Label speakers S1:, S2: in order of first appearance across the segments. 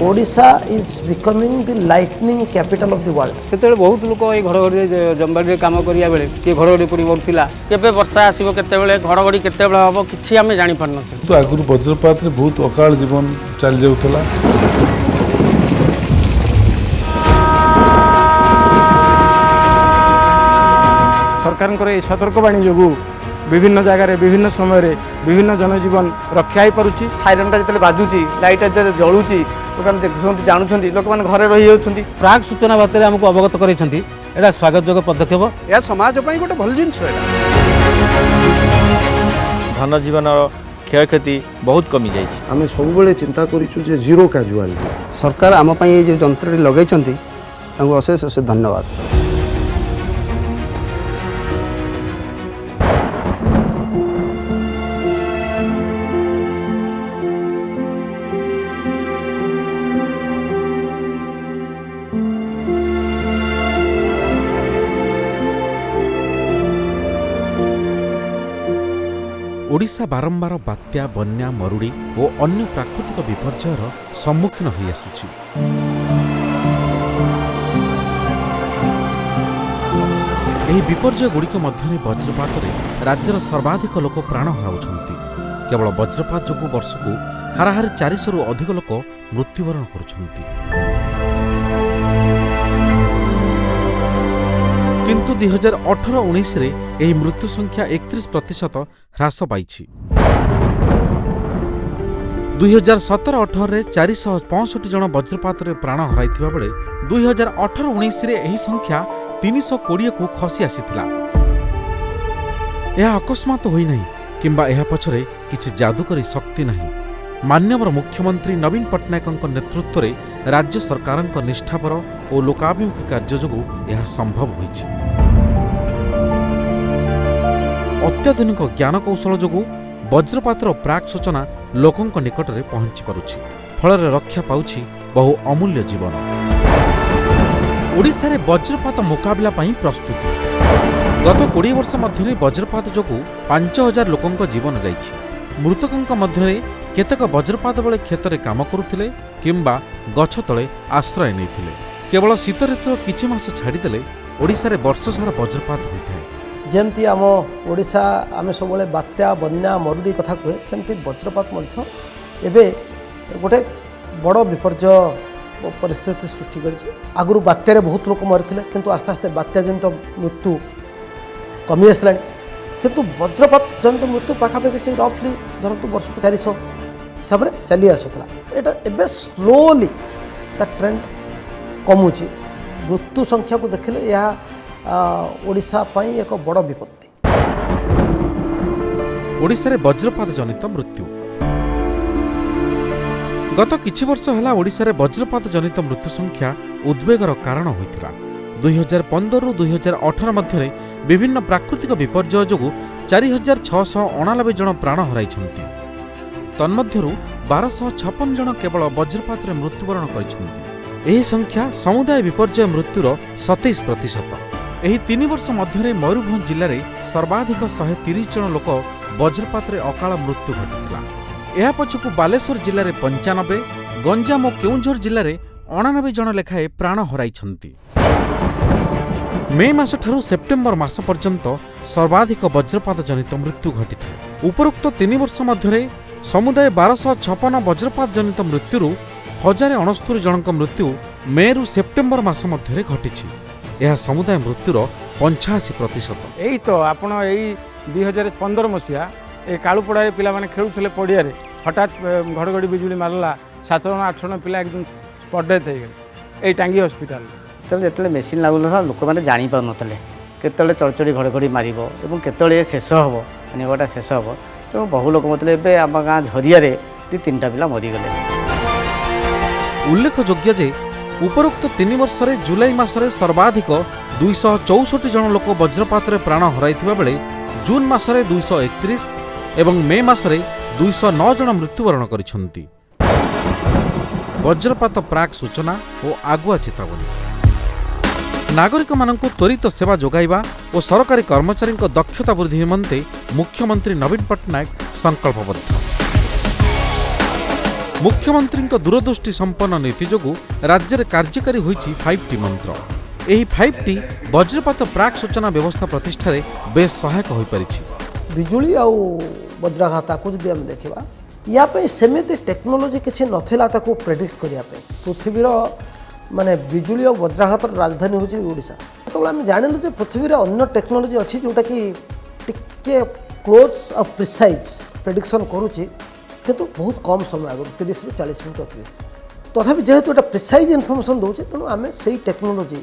S1: Odisha is becoming the lightning capital of the world.
S2: ସେତେବେଳେ ବହୁତ ଲୋକ ଏଇ ଘଡ଼ଘଡ଼ିରେ ଜମିବାଡ଼ିରେ କାମ କରିବା ବେଳେ କିଏ ଘଡ଼ଘଡ଼ି ପଡ଼ି ମରୁଥିଲା।
S3: କେବେ ବର୍ଷା ଆସିବ, କେତେବେଳେ ଘଡ଼ଘଡ଼ି କେତେବେଳେ ହେବ, କିଛି ଆମେ ଜାଣିପାରୁନଥିଲୁ।
S4: କିନ୍ତୁ ଆଗରୁ ବଜ୍ରପାତରେ ବହୁତ ଅକାଳ ଜୀବନ ଚାଲି ଯାଉଥିଲା।
S5: ସରକାରଙ୍କର ଏହି ସତର୍କବାଣୀ ଯୋଗୁଁ ବିଭିନ୍ନ ଜାଗାରେ ବିଭିନ୍ନ ସମୟରେ ବିଭିନ୍ନ ଜନଜୀବନ ରକ୍ଷା ହୋଇପାରୁଛି।
S6: ସାଇରନ୍ଟା ଯେତେବେଳେ ବାଜୁଛି, ଲାଇଟ୍ଟା ଯେତେବେଳେ ଜଳୁଛି, ଲୋକମାନେ ଦେଖୁଛନ୍ତି, ଜାଣୁଛନ୍ତି, ଲୋକମାନେ ଘରେ ରହିଯାଉଛନ୍ତି।
S7: ପ୍ରାକ୍ ସୂଚନା ବାର୍ତ୍ତାରେ ଆମକୁ ଅବଗତ କରାଇଛନ୍ତି, ଏଇଟା ସ୍ୱାଗତଯୋଗ୍ୟ ପଦକ୍ଷେପ।
S8: ଏହା ସମାଜ ପାଇଁ ଗୋଟେ ଭଲ ଜିନିଷ ଏଇଟା।
S9: ଧନଜୀବନର କ୍ଷୟକ୍ଷତି ବହୁତ କମିଯାଇଛି।
S10: ଆମେ ସବୁବେଳେ ଚିନ୍ତା କରିଛୁ ଯେ ଜିରୋ କାଜୁଆଲିଟି।
S11: ସରକାର ଆମ ପାଇଁ ଏଇ ଯେଉଁ ଯନ୍ତ୍ରଟି ଲଗାଇଛନ୍ତି, ତାଙ୍କୁ ଅଶେଷ ଅଶେଷ ଧନ୍ୟବାଦ।
S12: ଓଡ଼ିଶା ବାରମ୍ବାର ବାତ୍ୟା, ବନ୍ୟା, ମରୁଡ଼ି ଓ ଅନ୍ୟ ପ୍ରାକୃତିକ ବିପର୍ଯ୍ୟୟର ସମ୍ମୁଖୀନ ହୋଇଆସୁଛି। ଏହି ବିପର୍ଯ୍ୟୟଗୁଡ଼ିକ ମଧ୍ୟରେ ବଜ୍ରପାତରେ ରାଜ୍ୟର ସର୍ବାଧିକ ଲୋକ ପ୍ରାଣ ହରାଉଛନ୍ତି। କେବଳ ବଜ୍ରପାତ ଯୋଗୁଁ ବର୍ଷକୁ ହାରାହାରି 400ରୁ ଅଧିକ ଲୋକ ମୃତ୍ୟୁବରଣ କରୁଛନ୍ତି। କିନ୍ତୁ 2018-19ରେ ଏହି ମୃତ୍ୟୁ ସଂଖ୍ୟା 31% ହ୍ରାସ ପାଇଛି। 2017-18ରେ 465 ଜଣ ବଜ୍ରପାତରେ ପ୍ରାଣ ହରାଇଥିବା ବେଳେ 2018-19ରେ ଏହି ସଂଖ୍ୟା 320କୁ ଖସି ଆସିଥିଲା। ଏହା ଅକସ୍ମାତ ହୋଇନାହିଁ କିମ୍ବା ଏହା ପଛରେ କିଛି ଯାଦୁକରୀ ଶକ୍ତି ନାହିଁ। ମାନ୍ୟବର ମୁଖ୍ୟମନ୍ତ୍ରୀ ନବୀନ ପଟ୍ଟନାୟକଙ୍କ ନେତୃତ୍ୱରେ ରାଜ୍ୟ ସରକାରଙ୍କ ନିଷ୍ଠାପର ଓ ଲୋକାଭିମୁଖୀ କାର୍ଯ୍ୟ ଯୋଗୁଁ ଏହା ସମ୍ଭବ ହୋଇଛି। ଅତ୍ୟାଧୁନିକ ଜ୍ଞାନକୌଶଳ ଯୋଗୁଁ ବଜ୍ରପାତର ପ୍ରାକ୍ ସୂଚନା ଲୋକଙ୍କ ନିକଟରେ ପହଞ୍ଚି ପାରୁଛି। ଫଳରେ ରକ୍ଷା ପାଉଛି ବହୁ ଅମୂଲ୍ୟ ଜୀବନ। ଓଡ଼ିଶାରେ ବଜ୍ରପାତ ମୁକାବିଲା ପାଇଁ ପ୍ରସ୍ତୁତି। ଗତ 20 ବର୍ଷ ମଧ୍ୟରେ ବଜ୍ରପାତ ଯୋଗୁଁ 5000 ଲୋକଙ୍କ ଜୀବନ ଯାଇଛି। ମୃତକଙ୍କ ମଧ୍ୟରେ କେତେକ ବଜ୍ରପାତ ବେଳେ କ୍ଷେତରେ କାମ କରୁଥିଲେ କିମ୍ବା ଗଛ ତଳେ ଆଶ୍ରୟ ନେଇଥିଲେ। କେବଳ ଶୀତ ଋତୁର କିଛି ମାସ ଛାଡ଼ିଦେଲେ ଓଡ଼ିଶାରେ ବର୍ଷସାରା ବଜ୍ରପାତ ହୋଇଥାଏ।
S1: ଯେମିତି ଆମ ଓଡ଼ିଶା ଆମେ ସବୁବେଳେ ବାତ୍ୟା, ବନ୍ୟା, ମରୁଡ଼ି କଥା କୁହେ, ସେମିତି ବଜ୍ରପାତ ମଧ୍ୟ ଏବେ ଗୋଟେ ବଡ଼ ବିପର୍ଯ୍ୟୟ ପରିସ୍ଥିତି ସୃଷ୍ଟି କରିଛି। ଆଗରୁ ବାତ୍ୟାରେ ବହୁତ ଲୋକ ମରିଥିଲେ, କିନ୍ତୁ ଆସ୍ତେ ଆସ୍ତେ ବାତ୍ୟା ଜନିତ ମୃତ୍ୟୁ କମି ଆସିଲାଣି। କିନ୍ତୁ ବଜ୍ରପାତ ଜନିତ ମୃତ୍ୟୁ ପାଖାପାଖି ସେଇ ରଫଲି ଧରନ୍ତୁ ବର୍ଷକୁ 400 ହିସାବରେ ଚାଲି ଆସୁଥିଲା। ଏଇଟା ଏବେ ସ୍ଲୋଲି ତା ଟ୍ରେଣ୍ଡ କମୁଛି। ମୃତ୍ୟୁ ସଂଖ୍ୟାକୁ ଦେଖିଲେ ଏହା ଓଡ଼ିଶା ପାଇଁ ଏକ ବଡ଼ ବିପତ୍ତି।
S12: ଓଡ଼ିଶାରେ ବଜ୍ରପାତ ଜନିତ ମୃତ୍ୟୁ। ଗତ କିଛି ବର୍ଷ ହେଲା ଓଡ଼ିଶାରେ ବଜ୍ରପାତ ଜନିତ ମୃତ୍ୟୁ ସଂଖ୍ୟା ଉଦ୍ବେଗର କାରଣ ହୋଇଥିଲା। 2015ରୁ 2018 ମଧ୍ୟରେ ବିଭିନ୍ନ ପ୍ରାକୃତିକ ବିପର୍ଯ୍ୟୟ ଯୋଗୁଁ 4689 ଜଣ ପ୍ରାଣ ହରାଇଛନ୍ତି। ତନ୍ମଧ୍ୟରୁ 1256 ଜଣ କେବଳ ବଜ୍ରପାତରେ ମୃତ୍ୟୁବରଣ କରିଛନ୍ତି। ଏହି ସଂଖ୍ୟା ସମୁଦାୟ ବିପର୍ଯ୍ୟୟ ମୃତ୍ୟୁର 27%। ଏହି 3 ବର୍ଷ ମଧ୍ୟରେ ମୟୂରଭଞ୍ଜ ଜିଲ୍ଲାରେ ସର୍ବାଧିକ 130 ଜଣ ଲୋକ ବଜ୍ରପାତରେ ଅକାଳ ମୃତ୍ୟୁ ଘଟିଥିଲା। ଏହା ପଛକୁ ବାଲେଶ୍ୱର ଜିଲ୍ଲାରେ 95, ଗଞ୍ଜାମ ଓ କେଉଁଝର ଜିଲ୍ଲାରେ 89 ଜଣ ଲେଖାଏଁ ପ୍ରାଣ ହରାଇଛନ୍ତି। ମେ ମାସଠାରୁ ସେପ୍ଟେମ୍ବର ମାସ ପର୍ଯ୍ୟନ୍ତ ସର୍ବାଧିକ ବଜ୍ରପାତ ଜନିତ ମୃତ୍ୟୁ ଘଟିଥାଏ। ଉପରୋକ୍ତ 3 ବର୍ଷ ମଧ୍ୟରେ ସମୁଦାୟ 1256 ବଜ୍ରପାତ ଜନିତ ମୃତ୍ୟୁରୁ 1069 ଜଣଙ୍କ ମୃତ୍ୟୁ ମେରୁ ସେପ୍ଟେମ୍ବର ମାସ ମଧ୍ୟରେ ଘଟିଛି। ଏହା ସମୁଦାୟ ମୃତ୍ୟୁର 85%।
S5: ଏଇ ତ ଆପଣ ଏଇ 2015 ମସିହା ଏ କାଳୁପଡ଼ାରେ ପିଲାମାନେ ଖେଳୁଥିଲେ ପଡ଼ିଆରେ, ହଠାତ୍ ଘଡ଼ଘଡ଼ି ବିଜୁଳି ମାରିଲା, 7 ଜଣ 8 ଜଣ ପିଲା ଏକଦମ ସ୍ପଟ୍ ଡେଥ୍ ହେଇଗଲେ ଏଇ ଟାଙ୍ଗି ହସ୍ପିଟାଲରେ।
S6: ସେତେବେଳେ ଯେତେବେଳେ ମେସିନ୍ ଲାଗୁନଥିଲା, ଲୋକମାନେ ଜାଣିପାରୁନଥିଲେ କେତେବେଳେ ଚଡ଼ଚଡ଼ି ଘଡ଼ଘଡ଼ି ମାରିବ ଏବଂ କେତେବେଳେ ଏ ଶେଷ ହେବ, ପାଣିପାଗଟା ଶେଷ ହେବ। ତେଣୁ ବହୁ ଲୋକ ମରିଥିଲେ। ଏବେ ଆମ ଗାଁ ଝରିଆରେ 2-3ଟା ପିଲା ମରିଗଲେ।
S12: ଉଲ୍ଲେଖଯୋଗ୍ୟ ଯେ ଉପରୋକ୍ତ 3 ବର୍ଷରେ ଜୁଲାଇ ମାସରେ ସର୍ବାଧିକ 264 ଜଣ ଲୋକ ବଜ୍ରପାତରେ ପ୍ରାଣ ହରାଇଥିବା ବେଳେ ଜୁନ୍ ମାସରେ 231 ଏବଂ ମେ ମାସରେ 209 ଜଣ ମୃତ୍ୟୁବରଣ କରିଛନ୍ତି। ବଜ୍ରପାତ ପ୍ରାକ୍ ସୂଚନା ଓ ଆଗୁଆ ଚେତାବନୀ, ନାଗରିକମାନଙ୍କୁ ତ୍ୱରିତ ସେବା ଯୋଗାଇବା ଓ ସରକାରୀ କର୍ମଚାରୀଙ୍କ ଦକ୍ଷତା ବୃଦ୍ଧି ନିମନ୍ତେ ମୁଖ୍ୟମନ୍ତ୍ରୀ ନବୀନ ପଟ୍ଟନାୟକ ସଂକଳ୍ପବଦ୍ଧ। ମୁଖ୍ୟମନ୍ତ୍ରୀଙ୍କ ଦୂରଦୃଷ୍ଟି ସମ୍ପନ୍ନ ନୀତି ଯୋଗୁଁ ରାଜ୍ୟରେ କାର୍ଯ୍ୟକାରୀ ହୋଇଛି 5ଟି ମନ୍ତ୍ର। ଏହି 5ଟି ବଜ୍ରପାତ ପ୍ରାକ୍ ସୂଚନା ବ୍ୟବସ୍ଥା ପ୍ରତିଷ୍ଠାରେ ବେଶ୍ ସହାୟକ ହୋଇପାରିଛି।
S1: ବିଜୁଳି ଆଉ ବଜ୍ରାଘାତ, ତାକୁ ଯଦି ଆମେ ଦେଖିବା, ୟା ପାଇଁ ସେମିତି ଟେକ୍ନୋଲୋଜି କିଛି ନଥିଲା ତାକୁ ପ୍ରେଡ଼ିକ୍ଟ କରିବା ପାଇଁ। ପୃଥିବୀର ମାନେ ବିଜୁଳି ଆଉ ବଜ୍ରାଘାତର ରାଜଧାନୀ ହେଉଛି ଓଡ଼ିଶା। ଯେତେବେଳେ ଆମେ ଜାଣିଲୁ ଯେ ପୃଥିବୀରେ ଅନ୍ୟ ଟେକ୍ନୋଲୋଜି ଅଛି, ଯେଉଁଟାକି ଟିକେ କ୍ଲୋଜ୍ ଆଉ ପ୍ରିସାଇଜ୍ ପ୍ରେଡ଼ିକ୍ସନ୍ କରୁଛି, କିନ୍ତୁ ବହୁତ କମ୍ ସମୟ ଆଗରୁ, 30ରୁ 40 ମିନିଟ୍ ଅତି ବେଶୀ। ତଥାପି ଯେହେତୁ ଏଇଟା ପ୍ରିସାଇଜ୍ ଇନଫର୍ମେସନ୍ ଦେଉଛି, ତେଣୁ ଆମେ ସେଇ ଟେକ୍ନୋଲୋଜି,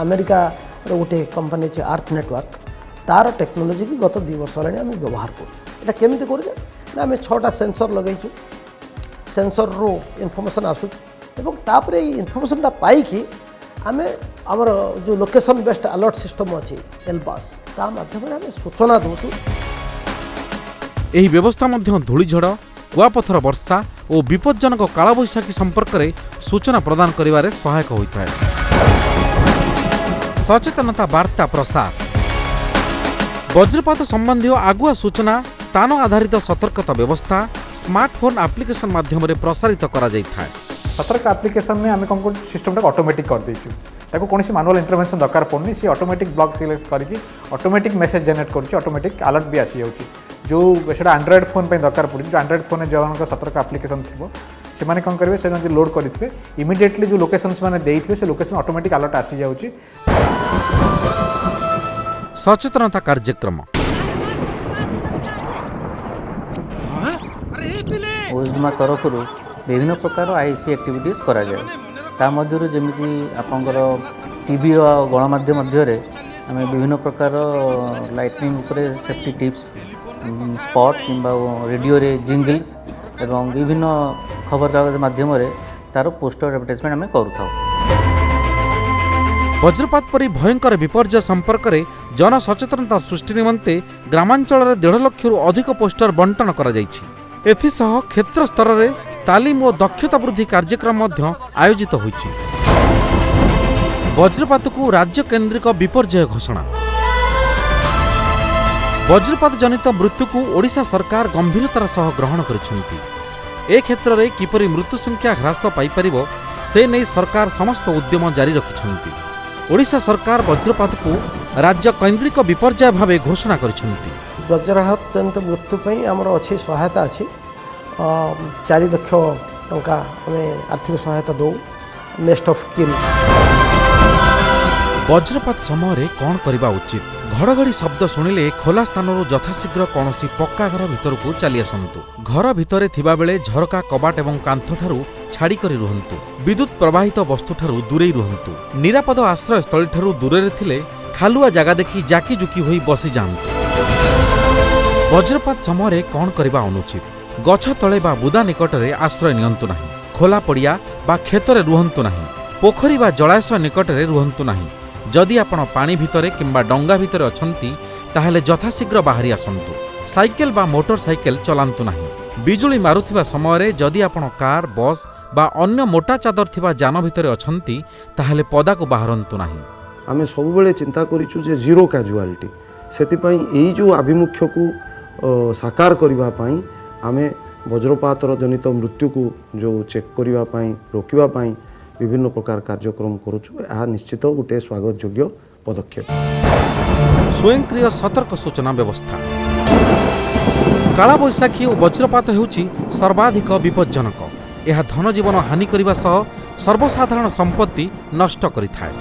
S1: ଆମେରିକାର ଗୋଟେ କମ୍ପାନୀ ଅଛି ଆର୍ଥ ନେଟୱାର୍କ, ତାର ଟେକ୍ନୋଲୋଜିକି ଗତ 2 ବର୍ଷ ହେଲାଣି ଆମେ ବ୍ୟବହାର କରୁଛୁ। ଏଇଟା କେମିତି କରୁଛେ ନା, ଆମେ ଛଅଟା ସେନ୍ସର ଲଗେଇଛୁ। ସେନ୍ସରରୁ ଇନଫର୍ମେସନ୍ ଆସୁଛି ଏବଂ ତାପରେ ଏଇ ଇନଫର୍ମେସନ୍ଟା ପାଇକି ଆମେ ଆମର ଯେଉଁ ଲୋକେସନ୍ ବେସ୍ଡ ଆଲର୍ଟ ସିଷ୍ଟମ୍ ଅଛି, ଏଲବାସ୍, ତା ମାଧ୍ୟମରେ ଆମେ ସୂଚନା ଦେଉଛୁ।
S12: ଏହି ବ୍ୟବସ୍ଥା ମଧ୍ୟ ଧୂଳିଝଡ଼, କୁଆପଥର ବର୍ଷା ଓ ବିପଜ୍ଜନକ କାଳବୈଶାଖୀ ସମ୍ପର୍କରେ ସୂଚନା ପ୍ରଦାନ କରିବାରେ ସହାୟକ ହୋଇଥାଏ। ସଚେତନତା ବାର୍ତ୍ତା ପ୍ରସାର, ବଜ୍ରପାତ ସମ୍ବନ୍ଧୀୟ ଆଗୁଆ ସୂଚନା, ସ୍ଥାନ ଆଧାରିତ ସତର୍କତା ବ୍ୟବସ୍ଥା ସ୍ମାର୍ଟଫୋନ୍ ଆପ୍ଲିକେସନ୍ ମାଧ୍ୟମରେ ପ୍ରସାରିତ କରାଯାଇଥାଏ।
S13: ସତର୍କ ଆପ୍ଲିକେସନରେ ଆମେ କ'ଣ କରୁଛୁ, ସିଷ୍ଟମଟାକୁ ଅଟୋମେଟିକ୍ କରିଦେଇଛୁ। ତାକୁ କୌଣସି ମାନୁଆଲ୍ ଇଣ୍ଟରଭେନସନ୍ ଦରକାର ପଡ଼ୁନି। ସେ ଅଟୋମେଟିକ୍ ବ୍ଲକ୍ ସିଲେକ୍ଟ କରିକି ଅଟୋମେଟିକ୍ ମେସେଜ୍ ଜେନେରେଟ୍ କରୁଛି, ଅଟୋମେଟିକ୍ ଆଲର୍ଟ ବି ଆସିଯାଉଛି। ଯେଉଁ ସେଇଟା ଆଣ୍ଡ୍ରଏଡ଼୍ ଫୋନ୍ ପାଇଁ ଦରକାର ପଡ଼ୁଛି, ଯେଉଁ ଆଣ୍ଡ୍ରଏଡ଼୍ ଫୋନ୍ରେ ଯେଉଁମାନଙ୍କ ସତର୍କ ଆପ୍ଲିକେସନ୍ ଥିବ, ସେମାନେ କ'ଣ କରିବେ, ସେମାନେ ଯଦି ଲୋଡ଼୍ କରିଥିବେ, ଇମିଡ଼ିଏଟଲି ଯେଉଁ ଲୋକେସନ୍ ସେମାନେ ଦେଇଥିବେ, ସେ ଲୋକେସନ୍ ଅଟୋମେଟିକ୍ ଆଲର୍ଟ ଆସିଯାଉଛି।
S12: ସଚେତନତା କାର୍ଯ୍ୟକ୍ରମ।
S14: ଓଏସଡୁମା ତରଫରୁ ବିଭିନ୍ନ ପ୍ରକାର ଆଇଏସି ଆକ୍ଟିଭିଟିଜ୍ କରାଯାଏ। ତା ମଧ୍ୟରୁ ଯେମିତି ଆପଣଙ୍କର ଟିଭିର ଗଣମାଧ୍ୟମ ମଧ୍ୟରେ ଆମେ ବିଭିନ୍ନ ପ୍ରକାର ଲାଇଟନିଂ ଉପରେ ସେଫ୍ଟି ଟିପ୍ସ, ସ୍ପଟ୍ କିମ୍ବା ରେଡ଼ିଓରେ ଜିଙ୍ଗଲ୍ସ ଏବଂ ବିଭିନ୍ନ ଖବରକାଗଜ ମାଧ୍ୟମରେ ତା'ର ପୋଷ୍ଟର ଆଡ଼ଭର୍ଟାଇଜମେଣ୍ଟ ଆମେ କରୁଥାଉ।
S12: ବଜ୍ରପାତ ପରି ଭୟଙ୍କର ବିପର୍ଯ୍ୟୟ ସମ୍ପର୍କରେ ଜନସଚେତନତା ସୃଷ୍ଟି ନିମନ୍ତେ ଗ୍ରାମାଞ୍ଚଳରେ 1.5 ଲକ୍ଷରୁ ଅଧିକ ପୋଷ୍ଟର ବଣ୍ଟନ କରାଯାଇଛି। ଏଥିସହ କ୍ଷେତ୍ର ସ୍ତରରେ ତାଲିମ ଓ ଦକ୍ଷତା ବୃଦ୍ଧି କାର୍ଯ୍ୟକ୍ରମ ମଧ୍ୟ ଆୟୋଜିତ ହୋଇଛି। ବଜ୍ରପାତକୁ ରାଜ୍ୟ କେନ୍ଦ୍ରିକ ବିପର୍ଯ୍ୟୟ ଘୋଷଣା। ବଜ୍ରପାତ ଜନିତ ମୃତ୍ୟୁକୁ ଓଡ଼ିଶା ସରକାର ଗମ୍ଭୀରତାର ସହ ଗ୍ରହଣ କରିଛନ୍ତି। ଏ କ୍ଷେତ୍ରରେ କିପରି ମୃତ୍ୟୁ ସଂଖ୍ୟା ହ୍ରାସ ପାଇପାରିବ, ସେ ନେଇ ସରକାର ସମସ୍ତ ଉଦ୍ୟମ ଜାରି ରଖିଛନ୍ତି। ଓଡ଼ିଶା ସରକାର ବଜ୍ରପାତକୁ ରାଜ୍ୟ କୈନ୍ଦ୍ରିକ ବିପର୍ଯ୍ୟୟ ଭାବେ ଘୋଷଣା କରିଛନ୍ତି।
S1: ବଜ୍ରାଘାତ ଜନିତ ମୃତ୍ୟୁ ପାଇଁ ଆମର ଅଛି, ସହାୟତା ଅଛି। 4 ଲକ୍ଷ ଟଙ୍କା ଆମେ ଆର୍ଥିକ ସହାୟତା ଦେଉ ନେକ୍ସଟ ଅଫ୍ କିନ୍।
S12: ବଜ୍ରପାତ ସମୟରେ କ'ଣ କରିବା ଉଚିତ? ଘଡ଼ଘଡ଼ି ଶବ୍ଦ ଶୁଣିଲେ ଖୋଲା ସ୍ଥାନରୁ ଯଥାଶୀଘ୍ର କୌଣସି ପକ୍କା ଘର ଭିତରକୁ ଚାଲି ଆସନ୍ତୁ। ଘର ଭିତରେ ଥିବାବେଳେ ଝରକା, କବାଟ ଏବଂ କାନ୍ଥଠାରୁ ଛାଡ଼ି କରି ରୁହନ୍ତୁ। ବିଦ୍ୟୁତ୍ ପ୍ରବାହିତ ବସ୍ତୁଠାରୁ ଦୂରେଇ ରୁହନ୍ତୁ। ନିରାପଦ ଆଶ୍ରୟସ୍ଥଳୀଠାରୁ ଦୂରରେ ଥିଲେ ଖାଲୁଆ ଜାଗା ଦେଖି ଜାକିଜୁକି ହୋଇ ବସିଯାଆନ୍ତୁ। ବଜ୍ରପାତ ସମୟରେ କ'ଣ କରିବା ଅନୁଚିତ? ଗଛ ତଳେ ବା ବୁଦା ନିକଟରେ ଆଶ୍ରୟ ନିଅନ୍ତୁ ନାହିଁ। ଖୋଲା ପଡ଼ିଆ ବା କ୍ଷେତରେ ରୁହନ୍ତୁ ନାହିଁ। ପୋଖରୀ ବା ଜଳାଶୟ ନିକଟରେ ରୁହନ୍ତୁ ନାହିଁ। ଯଦି ଆପଣ ପାଣି ଭିତରେ କିମ୍ବା ଡଙ୍ଗା ଭିତରେ ଅଛନ୍ତି, ତାହେଲେ ଯଥାଶୀଘ୍ର ବାହାରି ଆସନ୍ତୁ। ସାଇକେଲ ବା ମୋଟର ସାଇକେଲ ଚଲାନ୍ତୁ ନାହିଁ। ବିଜୁଳି ମାରୁଥିବା ସମୟରେ ଯଦି ଆପଣ କାର୍, ବସ୍ ବା ଅନ୍ୟ ମୋଟା ଚାଦର ଥିବା ଯାନ ଭିତରେ ଅଛନ୍ତି, ତାହେଲେ ପଦାକୁ ବାହାରନ୍ତୁ ନାହିଁ।
S10: ଆମେ ସବୁବେଳେ ଚିନ୍ତା କରିଛୁ ଯେ ଜିରୋ କ୍ୟାଜୁଆଲିଟି। ସେଥିପାଇଁ ଏଇ ଯେଉଁ ଆଭିମୁଖ୍ୟକୁ ସାକାର କରିବା ପାଇଁ ଆମେ ବଜ୍ରପାତର ଜନିତ ମୃତ୍ୟୁକୁ ଯେଉଁ ଚେକ୍ କରିବା ପାଇଁ, ରୋକିବା ପାଇଁ ବିଭିନ୍ନ ପ୍ରକାର କାର୍ଯ୍ୟକ୍ରମ କରୁଛୁ। ଏହା ନିଶ୍ଚିତ ଗୋଟିଏ ସ୍ୱାଗତ ଯୋଗ୍ୟ ପଦକ୍ଷେପ।
S12: ସ୍ୱୟଂକ୍ରିୟ ସତର୍କ ସୂଚନା ବ୍ୟବସ୍ଥା। କାଳବୈଶାଖୀ ଓ ବଜ୍ରପାତ ହେଉଛି ସର୍ବାଧିକ ବିପଜ୍ଜନକ। ଏହା ଧନଜୀବନ ହାନି କରିବା ସହ ସର୍ବସାଧାରଣ ସମ୍ପତ୍ତି ନଷ୍ଟ କରିଥାଏ।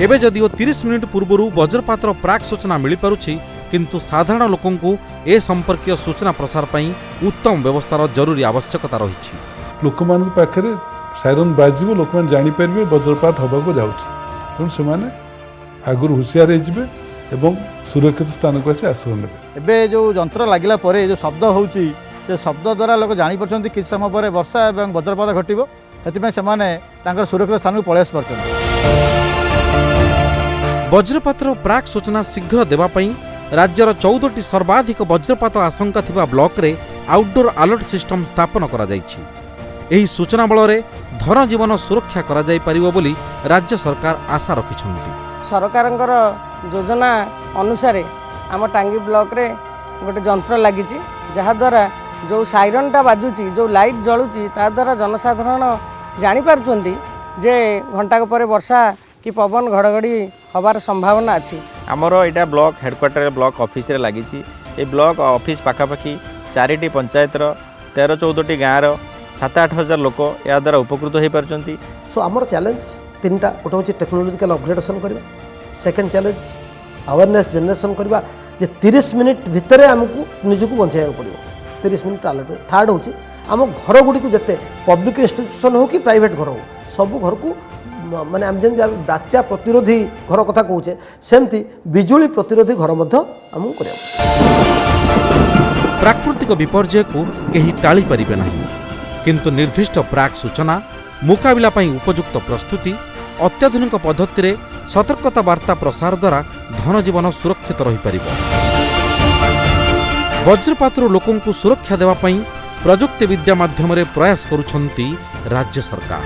S12: ଏବେ ଯଦିଓ 30 ମିନିଟ୍ ପୂର୍ବରୁ ବଜ୍ରପାତର ପ୍ରାକ୍ ସୂଚନା ମିଳିପାରୁଛି, କିନ୍ତୁ ସାଧାରଣ ଲୋକଙ୍କୁ ଏ ସମ୍ପର୍କୀୟ ସୂଚନା ପ୍ରସାର ପାଇଁ ଉତ୍ତମ ବ୍ୟବସ୍ଥାର ଜରୁରୀ ଆବଶ୍ୟକତା ରହିଛି।
S4: ଲୋକମାନଙ୍କ ପାଖରେ ସାଇରନ୍ ବାଜିବ, ଲୋକମାନେ ଜାଣିପାରିବେ ବଜ୍ରପାତ ହେବାକୁ ଯାଉଛି। ତେଣୁ ସେମାନେ ଆଗରୁ ହୁସିଆର ହେଇଯିବେ ଏବଂ ସୁରକ୍ଷିତ ସ୍ଥାନକୁ ଆସି ଆଶ୍ରୟ ନେବେ।
S15: ଏବେ ଯେଉଁ ଯନ୍ତ୍ର ଲାଗିଲା ପରେ ଯେଉଁ ଶବ୍ଦ ହେଉଛି, ସେ ଶବ୍ଦ ଦ୍ୱାରା ଲୋକ ଜାଣିପାରୁଛନ୍ତି କିଛି ସମୟ ପରେ ବର୍ଷା ଏବଂ ବଜ୍ରପାତ ଘଟିବ। ସେଥିପାଇଁ ସେମାନେ ତାଙ୍କର ସୁରକ୍ଷିତ ସ୍ଥାନକୁ ପଳେଇ ଆସିପାରୁଛନ୍ତି।
S12: ବଜ୍ରପାତର ପ୍ରାକ୍ ସୂଚନା ଶୀଘ୍ର ଦେବା ପାଇଁ ରାଜ୍ୟର 14ଟି ସର୍ବାଧିକ ବଜ୍ରପାତ ଆଶଙ୍କା ଥିବା ବ୍ଲକରେ ଆଉଟଡୋର ଆଲର୍ଟ ସିଷ୍ଟମ ସ୍ଥାପନ କରାଯାଇଛି। ଏହି ସୂଚନା ବଳରେ ଧନଜୀବନ ସୁରକ୍ଷା କରାଯାଇପାରିବ ବୋଲି ରାଜ୍ୟ ସରକାର ଆଶା ରଖିଛନ୍ତି।
S16: ସରକାରଙ୍କର ଯୋଜନା ଅନୁସାରେ ଆମ ଟାଙ୍ଗୀ ବ୍ଲକରେ ଗୋଟେ ଯନ୍ତ୍ର ଲାଗିଛି, ଯାହାଦ୍ୱାରା ଯେଉଁ ସାଇରନ୍ଟା ବାଜୁଛି, ଯେଉଁ ଲାଇଟ୍ ଜଳୁଛି, ତା ଦ୍ୱାରା ଜନସାଧାରଣ ଜାଣିପାରୁଛନ୍ତି ଯେ ଘଣ୍ଟାକ ପରେ ବର୍ଷା କି ପବନ ଘଡ଼ଘଡ଼ି ହେବାର ସମ୍ଭାବନା ଅଛି।
S9: ଆମର ଏଇଟା ବ୍ଲକ ହେଡ଼କ୍ୱାର୍ଟର, ବ୍ଲକ ଅଫିସରେ ଲାଗିଛି। ଏଇ ବ୍ଲକ ଅଫିସ ପାଖାପାଖି ଚାରିଟି ପଞ୍ଚାୟତର 13-14ଟି ଗାଁର 7-8 ହଜାର ଲୋକ ଏହାଦ୍ୱାରା ଉପକୃତ ହୋଇପାରୁଛନ୍ତି।
S1: ସୋ ଆମର ଚ୍ୟାଲେଞ୍ଜ ତିନିଟା। ଗୋଟେ ହେଉଛି ଟେକ୍ନୋଲୋଜିକାଲ ଅପଗ୍ରେଡେସନ୍ କରିବା। ସେକେଣ୍ଡ ଚ୍ୟାଲେଞ୍ଜ ଆୱାରନେସ୍ ଜେନେରେସନ୍ କରିବା ଯେ 30 ମିନିଟ୍ ଭିତରେ ଆମକୁ ନିଜକୁ ବଞ୍ଚାଇବାକୁ ପଡ଼ିବ, 30 ମିନିଟ୍ ଆଲର୍ଟ। ଥାର୍ଡ଼ ହେଉଛି ଆମ ଘରଗୁଡ଼ିକୁ, ଯେତେ ପବ୍ଲିକ୍ ଇନଷ୍ଟିଟ୍ୟୁସନ୍ ହେଉ କି ପ୍ରାଇଭେଟ୍ ଘର ହେଉ, ସବୁ ଘରକୁ ମାନେ ଆମେ ଯେମିତି ବାତ୍ୟା ପ୍ରତିରୋଧୀ ଘର କଥା କହୁଛେ, ସେମିତି ବିଜୁଳି ପ୍ରତିରୋଧୀ ଘର ମଧ୍ୟ ଆମକୁ କରିବାକୁ।
S12: ପ୍ରାକୃତିକ ବିପର୍ଯ୍ୟୟକୁ କେହି ଟାଳି ପାରିବେ ନାହିଁ, କିନ୍ତୁ ନିର୍ଦ୍ଦିଷ୍ଟ ପ୍ରାକ୍ ସୂଚନା, ମୁକାବିଲା ପାଇଁ ଉପଯୁକ୍ତ ପ୍ରସ୍ତୁତି, ଅତ୍ୟାଧୁନିକ ପଦ୍ଧତିରେ ସତର୍କତା ବାର୍ତ୍ତା ପ୍ରସାର ଦ୍ୱାରା ଧନଜୀବନ ସୁରକ୍ଷିତ ରହିପାରିବ। ବଜ୍ରପାତରୁ ଲୋକଙ୍କୁ ସୁରକ୍ଷା ଦେବା ପାଇଁ ପ୍ରଯୁକ୍ତିବିଦ୍ୟା ମାଧ୍ୟମରେ ପ୍ରୟାସ କରୁଛନ୍ତି ରାଜ୍ୟ ସରକାର।